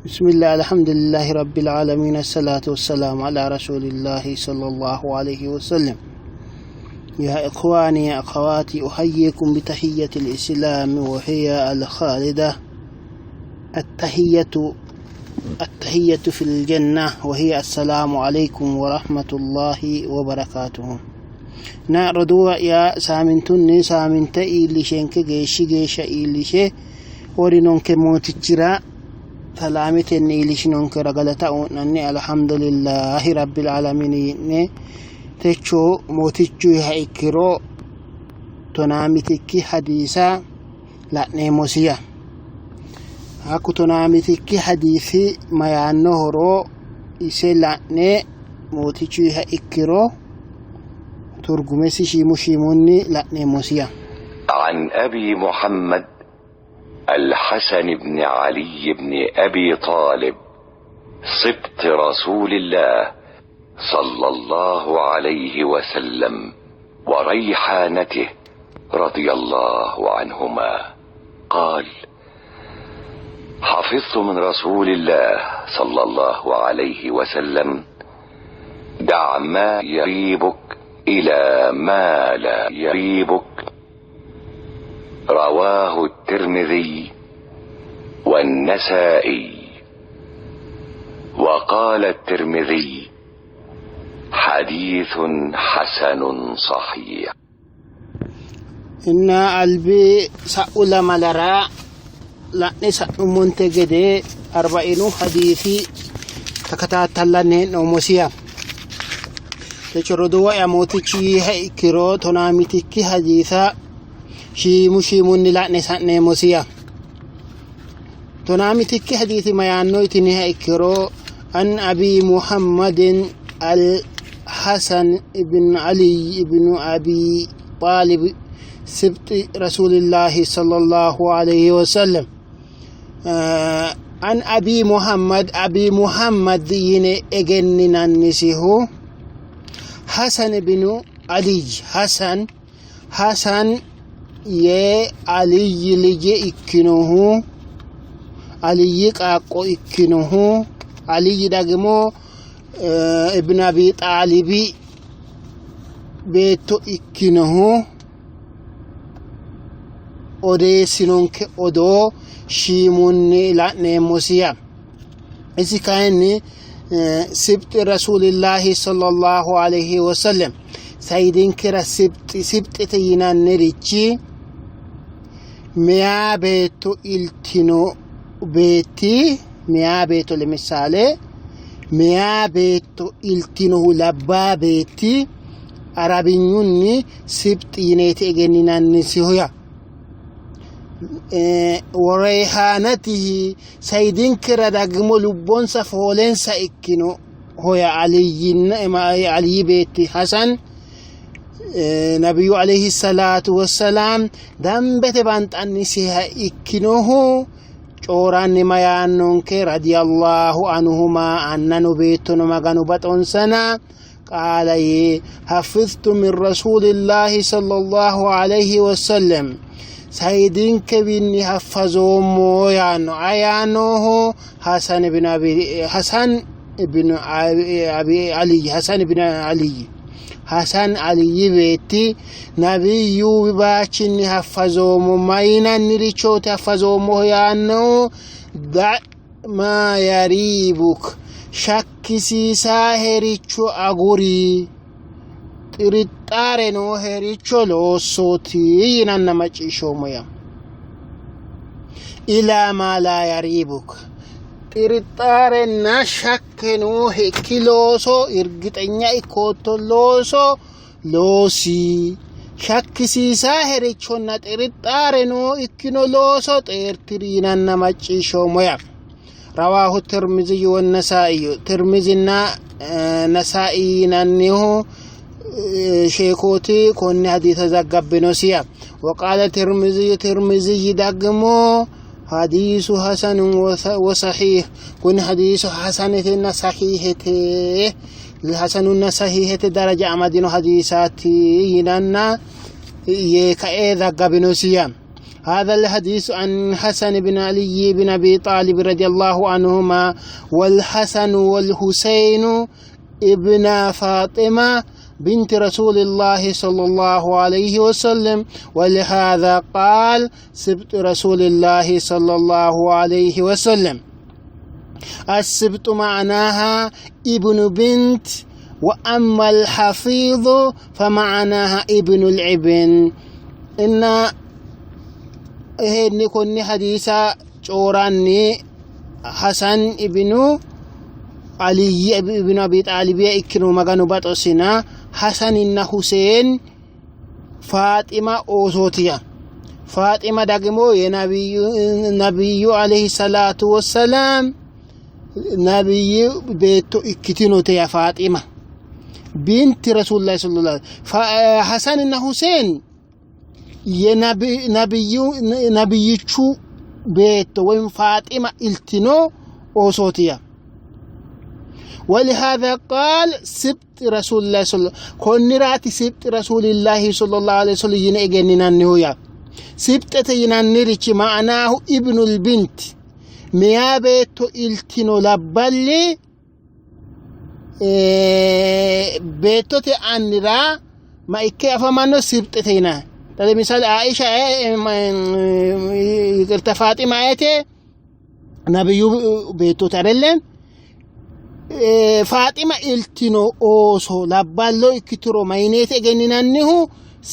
بسم الله الحمد لله رب العالمين الصلاة والسلام على رسول الله صلى الله عليه وسلم. يا إخواني يا أخواتي، أحييكم بتحية الإسلام وهي الخالدة، التحية في الجنة، وهي السلام عليكم ورحمة الله وبركاته. Na roduuwa'ya, saamintunni saaminte iillishenke geeshshi geeshsha iillishe worinonke mootichira salaametenni iillishinonkera galata u'nanni alhamdulillahi rabbil alamin yi'ne techo mootichuyiha ikkiro tonaa mitikki hadiisa la'neemmosiya. Hakku 12 hadiisi mayaannohoro ise la'ne mootichuyiha ikkiro turgumesi shiimu shiimunni la'neemmosiya. عن أبي محمد الحسن بن علي بن أبي طالب سبط رسول الله صلى الله عليه وسلم وريحانته رضي الله عنهما قال: حفظت من رسول الله صلى الله عليه وسلم: دع ما يريبك إلى ما لا يريبك. رواه الترمذي والنسائي. وقال الترمذي: حديث حسن صحيح. Inna albi sa'u lamalara la'ne sa'nummonte gede arbainu hadiisi takataattallanni hee'noommosiya. Techo roduuwa'ya mootichu yiiha ikkiro 12 hadiisa shiimu shiimunni la'ne sa'neemmosiya. 12 hadiisi mayaanno yitiniha ikkiro an Abi Muhammadin al-Hasan ibn Ali ibn Abi Xaalib sibxi Rasuulillaahi sallallahu alayhi wasallam. An Abi Muhammad, Abi Muhammad yine egenninannisihu Hasan ibn Ali, Hasan yee Aliyi lije ikkinohu, Aliyi qaaqqo ikkinohu, Aliyi dagimo ibn Abi Xaalibi beetto ikkinohu odeessinonke odoo shiimunni la'neemmosiya. Isi kayinni sibxi Rasuulillaahi sallallahu alayhi wasallam sayidinkera sibxi sibxite yinannirichi meyaa beetto iltino beetti, meyaa beetto lemisaale meyaa beetto iltinohu labbaa beetti arabinyunni sibxi yineeti egenninannisihu ya. Woreyhaanatihi sayidinkera dagimo lubbonsa foolensa ikkino hoya Aliyi beetti Hasan nabiyyu alayhi salaatu wassalaam dambete banxannisiha ikkinohu cooranni mayaannonke radiyallahu anhuma annano beettono maganu baxonsana qaala yee hafiztu min rasuulillaahi sallallahu alayhi wasallam sayidinkewiinni haffazoommo yaanno ayaannoho Hasan ibn Abi Hasan ibn Abi Ali Hasan ibn Ali Hasan Aliyi beetti nabiyyu baachinni haffazoommo mayinannirichooti haffazoommoho yaanno da maa yariibuk shakkisiisaahericho aguri xirixxaare noohericho loossooti yinanna macciishshoommo yaa. Ilaa maa laa yariibuk xirixxaarenna shakke noohekki looso irgixenya ikkootto looso loosi shakkisiisaaherichonna xirixxaare noo ikkino looso xeertiri yinanna macciishshoommo yaa. Rawaahu Tirmiziyyu wannasaaiyyu Tirmizinna Nasaa'i yinannihu sheekooti konne hadiisa zaggabbinosiya. Waqaala Tirmiziyyu Tirmiziyyi dagmo hadiisu hasanun wasahiih kun hadiisu hasanetenna sahihete hasanunna sahihete daraja amadino hadiisaati yinanna yee kae zaggabinosiya. هذا الحديث عن حسن بن علي بن أبي طالب رضي الله عنهما والحسن والحسين ابن فاطمة بنت رسول الله صلى الله عليه وسلم ولهذا قال سبط رسول الله صلى الله عليه وسلم السبط معناها ابن بنت وأما الحفيظ فمعناها ابن الابن إن ይሄኒ ኮኒ ሀዲሳ ጮራኒ ሐሰን ኢብኑ አልይ ኢብኑ አቢ ጣሊብ ikkino maganu baxosina ሐሰንና ሁሴን ፋጢማ oosotiya ፋጢማ ደግሞ የነቢዩ አለይሂ ሰላቱ ወሰላም ነቢይ ቤቶ ikkitinote ya ፋጢማ ቢንት ረሱልላህ ሰለላሁ ዐለይሂ ሐሰንና ሁሴን የነቢይቹ ቤቶ ወይም ፋጢማ ኢልቲኖ ኦሶትያ ولهذا قال سبت رسول الله صلى الله كونرات سبت رسول الله صلى الله عليه وسلم ينئجننه يا سبتة يننرች معناه ابن البنت ሚያ ቤቶ ኢልቲኖ ለበሊ ቤቶte annira ma ikke afamanno sibxete yina ለምሳሌ አይሻ ይቅርታ ፋጢማ አየቴ ነብዩ ቤቶት አይደለም ፋጢማ ኢልቲኖ ኦሶ labballo ikkituro mayineeti egenninannihu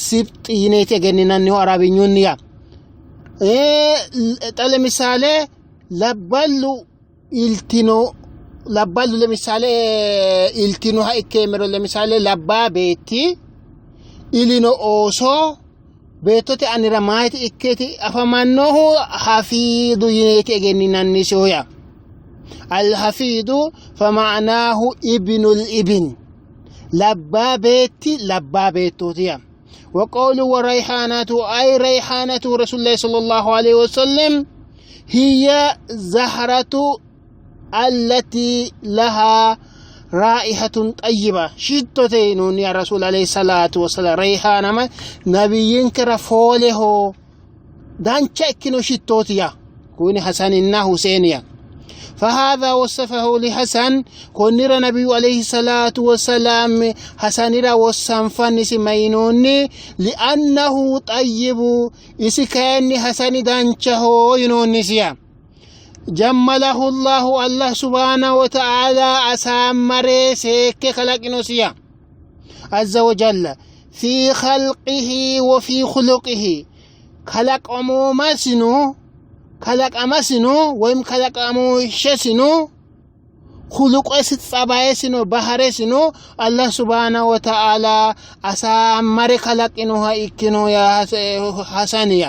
sibxi yineeti egenninannihu arabiyunni ያ xa ለምሳሌ labballu iltino labballu ለምሳሌ iltinoha ikkeemmero ለምሳሌ labbaa beetti ilino ooso beettote annira maayiti ikkeeti afamannohu hafiidu yineeti egenninannisiho ያ الحفيد فمعناه ابن الابن لبا بيتي لبا بيتوتيا وقول وريحانته أي ريحانة رسول الله صلى الله عليه وسلم هي زهرة التي لها رائحة طيبة شتتين يا رسول عليه الصلاة والسلام ريحانة ما نبيين كرفوله دانشا ikkino shittotiya kuni hasaninna huseeniya فهذا وصفه لحسن كونر نبي عليه الصلاة والسلام حسنرا وصنفن مينوني لأنه طيب إسي كأني حسن دانشه ينوني جمله الله الله سبحانه وتعالى أسامر سيك خلق عز وجل في خلقه وفي خلقه خلق عموما سنو ከለቀመስኖ ወይም ከለቀሞሸስኖ ሁሉቆስ ጸባየስኖ ባህሬስኖ አላህ ሱብሃነ ወተዓላ አሳመሬ ከለቅኖ ikkino ሐሰንያ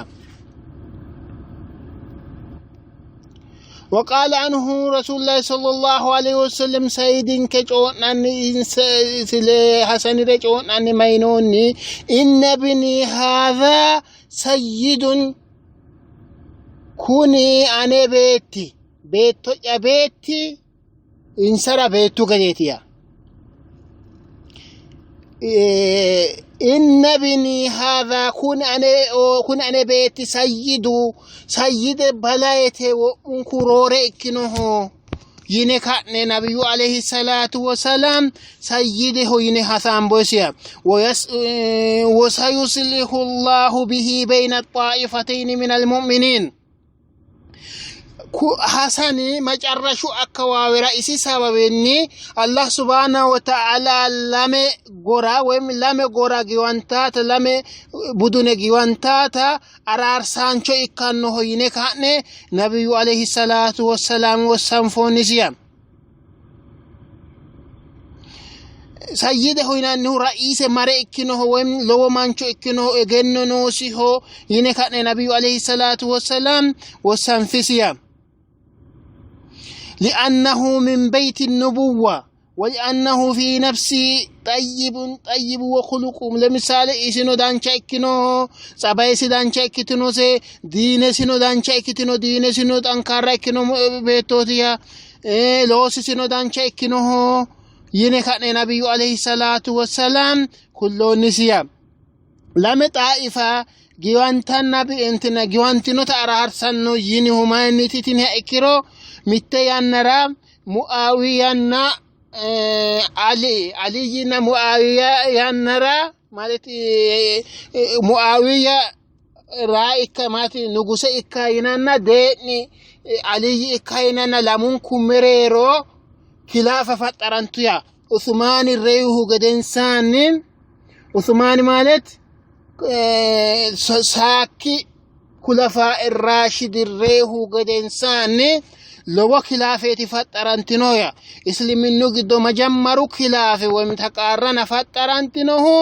وقال عنه رسول الله صلى الله عليه وسلم سيد كجوناني حسن رجوناني مينوني إن ابني هذا سيد kuni ane beetti beetto'ya beetti insara beettu gedeetiya inna bini haadha kun ane kun ane beetti sayyidu sayyide balayete wo'munku roore ikkinoho yine ka'ne nabiyyu alayhi salatu wasalam sayyideho yine hasaamboysiya وسيصلح الله به بين الطائفتين من المؤمنين ሐሰን መጨረሹ አካባቢ ራእሲ ሰበብኒ አላህ ሱብሃነ ወተዓላ ለሜ ጎራ ወይም ለሜ ጎራ ጊዋንታታ ለሜ ቡዱነ ጊዋንታታ አራርሳንቾ ikkannoho yine ka'ne ነቢዩ አለይሂ ሰላቱ ወሰላም ወሰንፎንሲያ sayyideho yinannihu ra'ise mare ikkinoho ወይም lowo mancho ikkinoho egenno noosiho yine ka'ne ነቢዩ አለይሂ ሰላቱ ወሰላም ወሰንፊሲያ لأنه من بيت النبوة ولأنه في نفسه طيب طيب وخلق ለምሳሌ isino dancha ikkinoho ጸባይሲ dancha ikkitinose diinesino dancha ikkitino diinesino ጠንካራ ikkino beettotiya loosisino dancha ikkinoho yine ka'ne ነቢዩ አለይሂ ሰላቱ ወሰላም kulloonnisiya lame xaa'ifa Giwantanna entina giwantinota araarsanno yinihu mayinniiti tiniha ikkiro mitte yannara Muawiyanna Ali Aliyinna Muawiya yannara ማለት Muawiya raa ikka ማለት nuguse ikka yinanna dee'ni Aliyyi ikka yinanna lamunku mereero kilaafa faxxarantuya Usmaani reyuhu gedensaanni Usmaani ማለት saakki kulafaa irraashidi reehu gedensaanni lowo kilaafeeti faxxarantinoya isliminnu giddo majammaru kilaafe woyim taqaarrana faxxarantinohu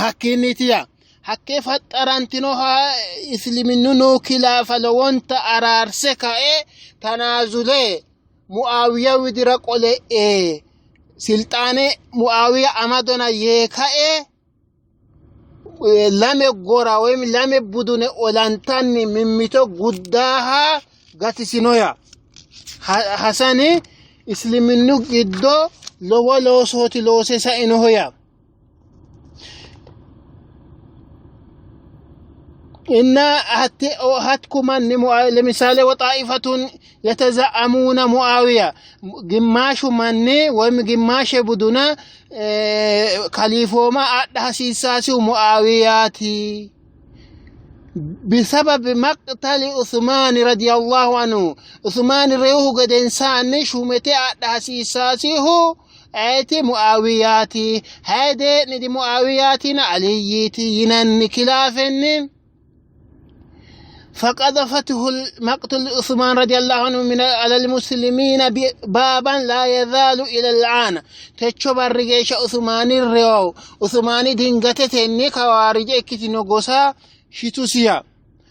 hakkiinniitiya hakkee faxxarantinoha isliminnu noo kilaafa lowonta araarse kae tanaazule Mu'aawiya widira qole silxaane Mu'aawiya amadona yee kae lame gora woyim lame budune olantanni mimmito guddaaha gatisinoya. Hasani isliminnu giddo lowo loosooti loose sainohoya. እና hatku manni ለምሳሌ ወጣኢፈቱን የተዘአሙነ ሙአዊያ ግማሹ manni ወይም ግማሽ ቡድነ ከሊፎማ አድha hasiisaasihu ሙአዊያቲ بسبب مقتل عثمان رضي الله عنه عثمان ريوه قدنسان شومتي أدى hasiisaasihu ayti mu'awiyaati hayde nidi mu'awiyaatina aliyyiiti yinanni kilaafenni فقذفته مقتل عثمان رضي الله عنه من على المسلمين بابا لا يزال إلى الآن techo barri geeshsha Usmaani reyo Usmaani dingatetenni kawaarije ikkitino gosa shitusiya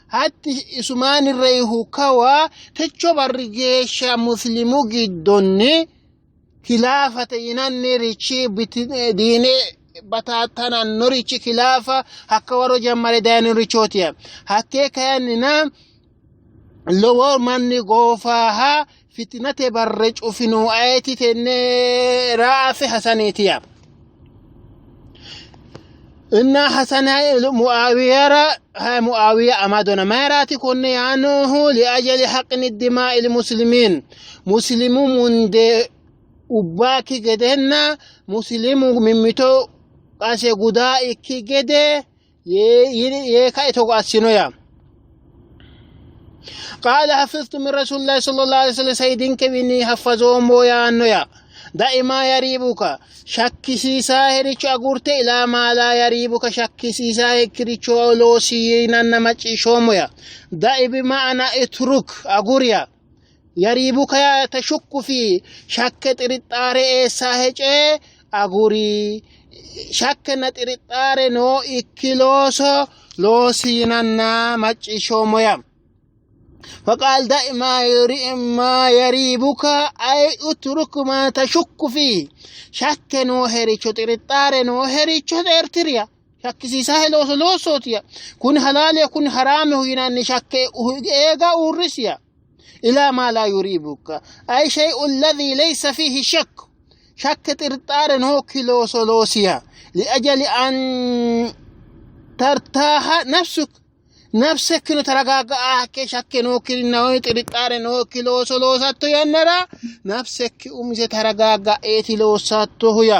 hatti Usmaani reyihu kawa techo barri geeshsha muslimu giddonni kilaafate yinannirichi diine bataattanannorichi kilaafa hakka waro jammare dayinorichooti. Hakkee kayinnina lowo manni goofaaha fitinate barre cufino ayeti tenne raafe hasaniitiya. እና ሐሰን ሙአዊያራ ሙአዊያ amadona mayraati konne yaannohu liajali haqni dimaa'i lmuslimiin muslimu munde ubbaakki gedenna muslimu mimmito qase gudaa ikki gede yee kae togo assinoya. قال حفظت من رسول الله صلى الله عليه وسلم سيدين كبيني حفظومو yaannoya. da'i maa yariibuka shakkisiisaa hericho agurte ilaa maa laa yariibuka shakkisiisaa hekkiricho loosi yinanna macciishshoommoya. Da'i bima'ana itruk aguriya yariibuka yaa tashukku fi shakke xirixxaare eessaa hecee aguri shakkenna xirixxaare noo ikki looso loosi yinanna macciishshoommoya. فقال دع ما يريبك أي اترك ما تشك فيه شك نوهريتشو ترطار نوهريتشو ترتريا شك سيساه لوسو لوسوتيا كن حلال يكون حرام هنا شك إيغا أورسيا إلى ما لا يريبك أي شيء الذي ليس فيه شك شك ترطار نوكي لوسو لوسيا لأجل أن ترتاح نفسك nafsekkino taragaaga'a hakke shakke nookkirinna woy xirixxaare nookki looso loosatto yannara nafsekki umise taragaaga'eeti loossattohu ya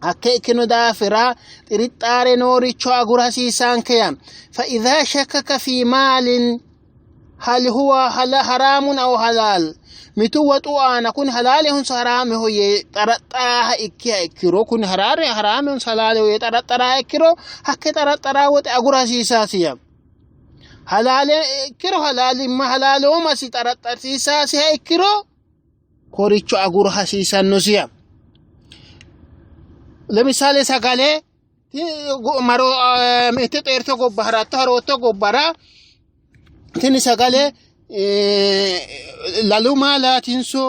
hakke ikkino daafira xirixxaare nooricho agura hasiissanke ya. Fa idha shakkaka fi maalin hal huwa haramun aw halal mitu woxu aana kun halaalehonso haraameho yee xaraxxaraaha ikkiha ikkiro kun haraamehonso halaaleho yee xaraxxaraaha ikkiro hakke xaraxxaraa woxe agura hasiissaasiya. Halaale ikkiro halaalimma halaaloomasi xaraxxarsiisaasiha ikkiro koricho agura hasiissannosiya. ለምሳሌ sagale maro mitte xeerto gobba haratto harootto gobbara tini sagale lalu maalaatinso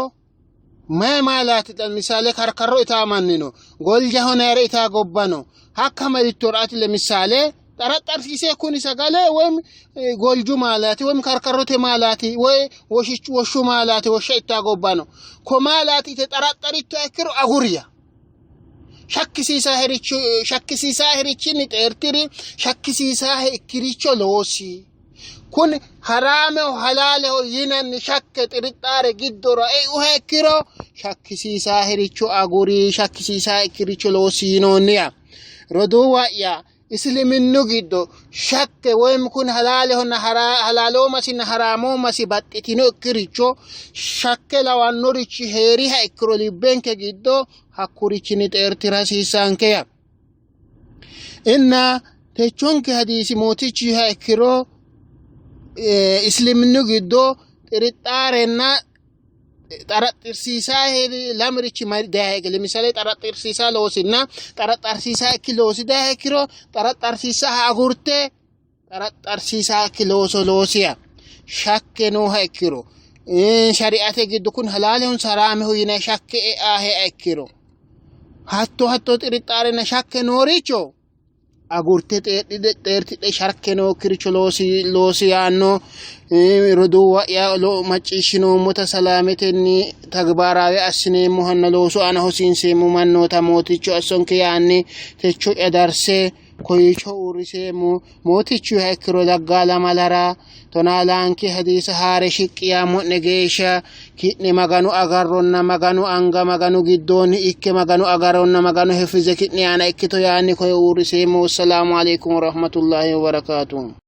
mayi maalaati ለምሳሌ karkarro itaa manni no goljaho nayre itaa gobba no hakka marittora ati ለምሳሌ xaraxxarsiisee kuni sagale ወይም golju maalaati ወይም karkarrote maalaati ወይ woshshu maalaati woshsha ittaa gobba no ko maalaati ite xaraxxaritto ikkiro aguriya. Shakkisiisaahericho shakkisiisaaherichinni xeertiri, shakkisiisaahe ikkiricho loosi. Kun haraameho halaaleho yinanni shakke xirixxaare giddora e'uha ikkiro shakkisiisaahericho aguri, shakkisiisaa ikkiricho loosi yinoonniya. Roduuwa'ya Isiliminnu giddo shakke woyim kun halaalehonna halaaloomasinna haraamoomasi baxxitino ikkiricho shakke lawannorichi heeriha ikkiro libbenke giddo hakkurichinni xeertira hasiissankeya. Inna techonke hadiisi mootichiha ikkiro isiliminnu giddo xirixxaarenna xaraxxirsiisaa lamirichi daye lemisale xaraxxirsiisaa loosinna xaraxxarsiisaa ikki loosi daye ikkiro xaraxxarsiisaa agurte xaraxxarsiisaa ikki looso loosiya shakke nooha ikkiro shari'ate giddo kun halaalehonso haraameho yine shakke e'aahe'a ikkiro hatto hatto xirixxaarenna shakke nooricho agurte xeertidhe sharke nookkiricho loosi loosi yaanno roduuwa'ya macciishshinoommota salaametenni tagbaaraawe assineemmohanna loosu aana hosiinseemmo mannoota mootichu assonke yaanni techo'ya darse koyicho uurriseemmo. Mootichuha ikkiro daggaa lamalara tonaalaanki hadiisa haare shiqqi yaammo'ne geeshsha ki'ne Maganu agarronna Maganu anga Maganu giddoonni ikke Maganu agarronna Maganu hefize ki'ne aana ikkito yaanni koye uurriseemmo. Wassalaamu alaikum warahmatullahi wabarakaatuh.